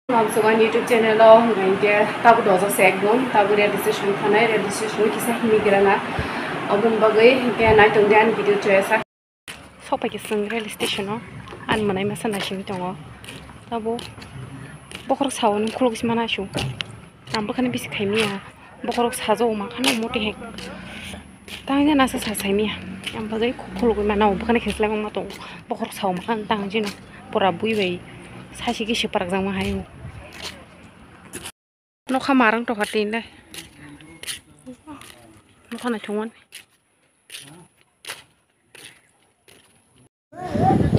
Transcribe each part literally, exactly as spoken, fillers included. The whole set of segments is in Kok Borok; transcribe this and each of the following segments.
Ang sugan YouTube channel o hwnkhe tabuk dojak se ekdom, tabuk registration thanai, registration kisa himwi gira na. Oboni bagwi hwnkhe naitung di ani video choya sak. Sok pai khe chwng rail station o ani mwnai masa naisingwi tongo. Tabuk bokhorok sao nung khuluk se mana su. Ang bwkhani bisi khaimiya. Bokhorok sajao ma khana omo twi hai. Tangja nasa sa saimiya. Ang bagwi khulugwi mano, bwkhani khe slai ma tongo. Bokhorok sao ma khana tang jino. Pura bui bai. Sasi khe se parak jang ma hai. Nokha marang tokha tin dai. Nokha naithok mani.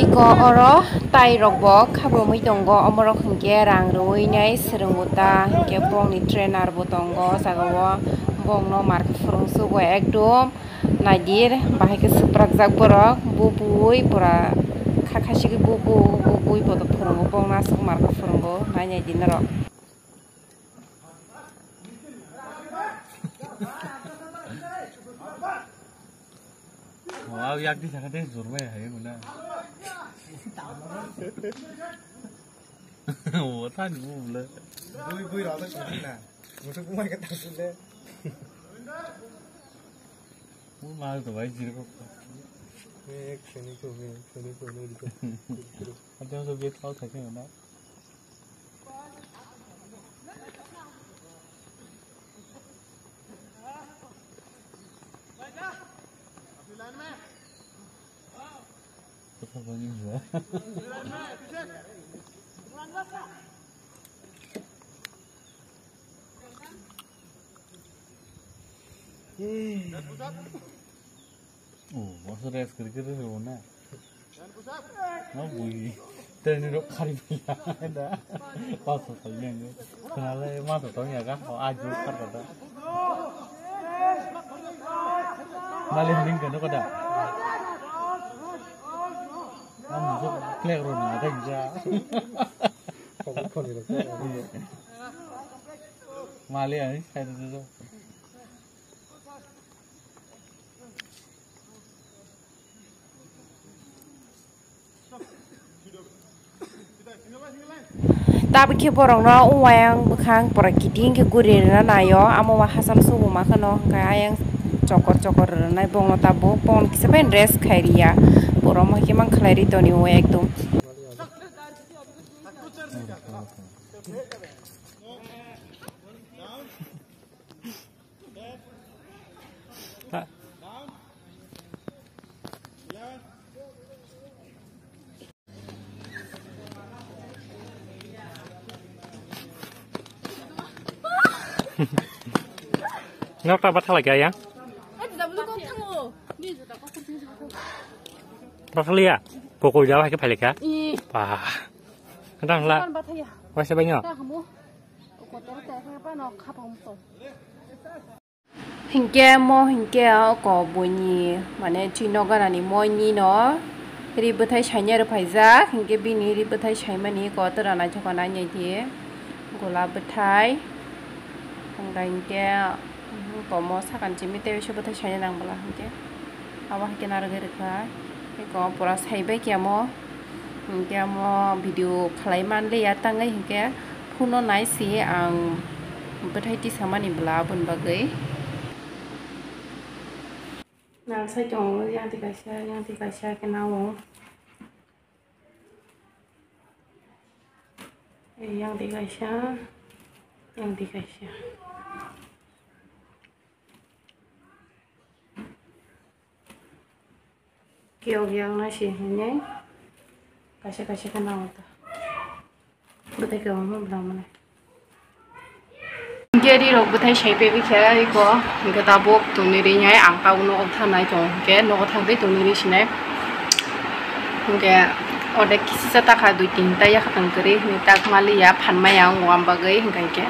Iko oro tai rok bo khabomwi tongo, omorok hinkhe rang rwui nai swrwngo ta, hinkhe bongni trainer bo tongo, o jaga o bongno marke phwrwngsugo ekdom naidir, bahai khe swprakjak borok, bubui pura kha khasigwi bubu bubui bodo phwrwngo, bongno aswk marke phwrwngo, nai nai di norok. Oh, yak di sakha de jurmai hai muna. Oh, thani mo bula. Bui bui rada sakha na. Mutu kumai ka tasu le. Mo ma to bai jir ko. Ek seni ko, ek seni ko, ek seni ko. Ate so bet kau thakhe na. Oh, masa rest kiri kiri rona. No bui. Teni rok khari pila da. Pas khali yang. Kenale masa tong ya ka. Oh, aju khar da. Mali ning kano kada. Am jo klek rona da ja. Mali ani sai da. Tabuk khe borokno o ayang bwkhang pura kiting khe guri rwna naio, amo ba hachal subo ma kheno, hwnkhe ayang chokor chokor rwnai bongno tabuk, bongno kisa bai rest khai riya, borok omo hai khe mang khlai ri toni o ekdom. Nok ta bathala kaya? Bathalia? Pokol jawa hai ke phalika? Ih. Wah. Kadang la. Waisa banyo. Hinkhe mo hinkhe o kok buini mane chwi nok ganani moi ni no ri bwthai saina rw phaijak, hinkhe bini ri bwthai saimani kotora naithok nai di gola bwthai, hwnkhai hinkhe komo sakani simi tei bwthai saina nang bwla hinkhe abo haikhe narwgwi rwkha, eko pura saibai khe mo. Hinkhe amo video khlai manliya, tangwi hinkhe phone-o naisi ang bwthai tisamani bwla aboni bagwi. Nal sai tongo, yang twi kaisa, yang twi kaisa khe nao. Yang twi kaisa, yang twi kaisa. Kiyok yang nai se hinwi kaisa kaisa khe nango ta. Bwthai kwbangma bwla mwnai. Hinkhe ri rok bwthai sai paiwi khe iko hinkhe tabuk tongni ri nai ang tabuk nogo thangnai tongo hinkhe nogo thangwi tongni ri sinai. Hinkhe ordek kisa takha dui tin ta yakhatang kwrwi hinwi tak maliya phan maya wng bagwi hinkhe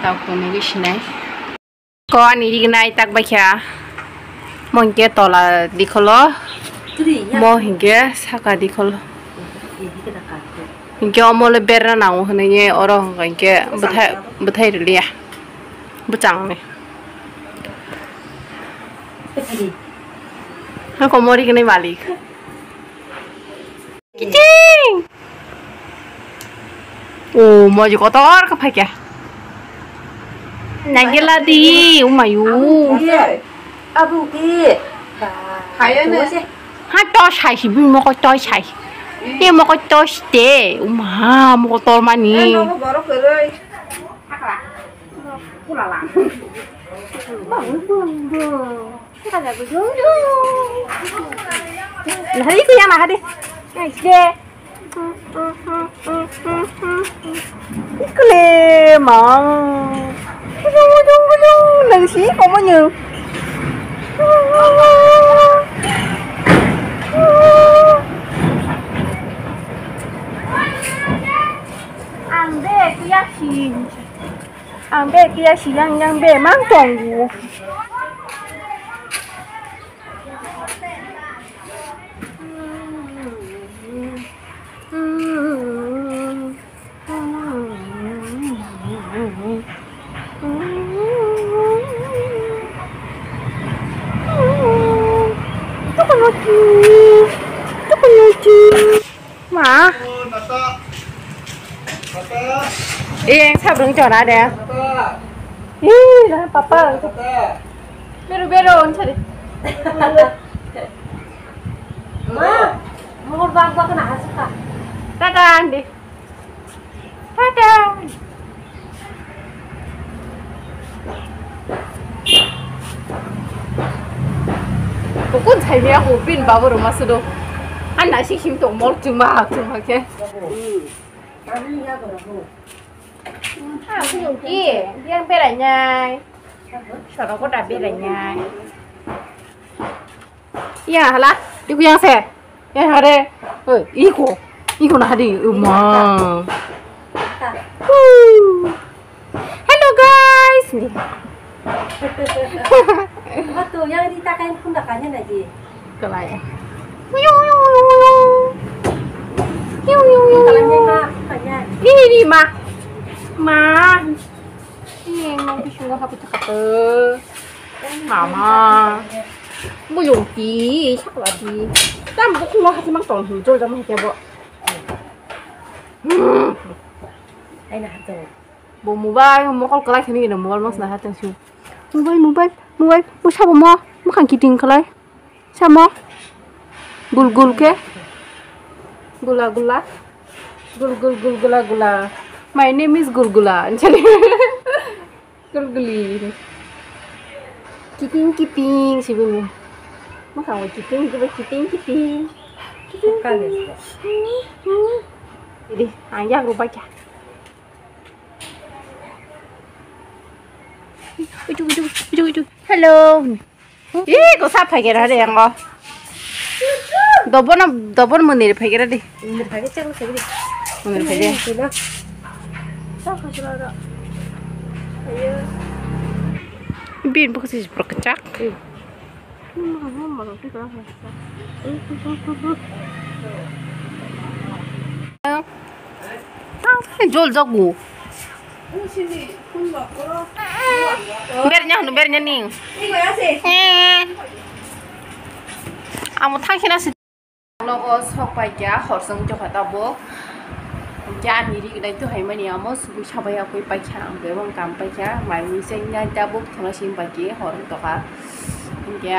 tabuk tongni ri sinai. Ko ani rignai tak baikha. Mo hinkhe tola dikholo. Mo hinkhe saka dikholo. Hinkhe omo le berna nango hinwi oro hinkhe bwthai, bwthai rwliya. Bwchangni. Hako mo rignai malik. Kiting! O moji kotor ka phaikya. Nagela di umayu. Abu ki. Kaya ne. Ha to sai si bi mo ko to sai. Te mo ko to ste. Uma mo ko tor mani. Eh, no, borok kwrwi. Hakla. Kulala. Bang, bang, bang. Nahari ku ya nahari. Nice day. Ikle mang. Kujung, kujung, kujung. Nang si komo nyu. Ang de kuya si. Ang be kiya siyang yang be mang tonggu. Tukunuchi, tukunuchi. Ma. Iyeng sabrung chora de. Ih, na papa. Beru beru on chari. Ma, mohor bak bak na hasuka. Tata andi. Tata. Bukun saimia ko bin babu ruma sudo. An nasi sim to mol chuma chuma ke. Hmm. Kami ya ko ko. Ha, sini ki, yang berai nai. Soro ko da berai nai. Iya hala, iku yang se. Ya hare. Oi, iko. Iko na hadi. Uma. Huh. Hello guys. Ni. Watu yang di takai pun dah kanya lagi. Kelai. Wiu, wiu, wiu, wiu. Wiu, wiu, wiu, wiu. Ini, ini, Ma. Ma. Ini, Ma, bisungo hapu cakap. Mama. Buyung ti, sakla ti. Tam buku lo hati mang tong, jol jam hati bo. Hmm. Ai na hato. Bo mobile, mokol kelai sini gini, mobile mas na hati su. Mobile, mobile, mobile. Bo sabo mo, mo kan kiting kelai. Samo. Gul gul ke. Gula gula. Gul gul gul gula gula. My name is Gulgula. Gulguli. Kiting kiting sibini. Maka wa kiting kiba kiting kiting. Kiting kiting. Jadi, ang ya rupa kya. Uju uju uju uju. Hello. Ih, ko sap phai kera de ango. Dobon, dobon munir phai kera de. Munir phai kera de. Munir phai de. Sap phai kera de. Ayo. Bin bukti prokchak. Jol jago. Bernya hanu bernya ning. Eh. Amo thangkhina si. Nogo sok paikha horsong jokha tabuk. Hwnkhe ani ri gwnai tu hai mani amo subui sabai akui paikha ang bebang kam paikha mai mui chengya tabuk thola sim paikhe hor tokha. Hwnkhe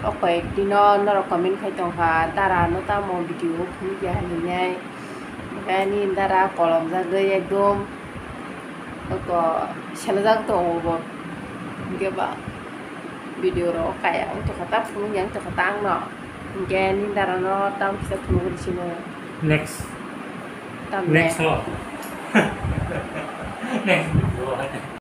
o koi ek dino norok comment khai tongkha dara no tamo video phunukya hinwi. Ani dara kolom jagwi ekdom oko selajak tongo bo. Hwnkhe ba video rok kaya wng tongkha ta phunukya wng tongkha ta ang no. Hwnkhe ani dara no tamo kisa phunukgwi sino. Next. Tamo. Next ho. Next video.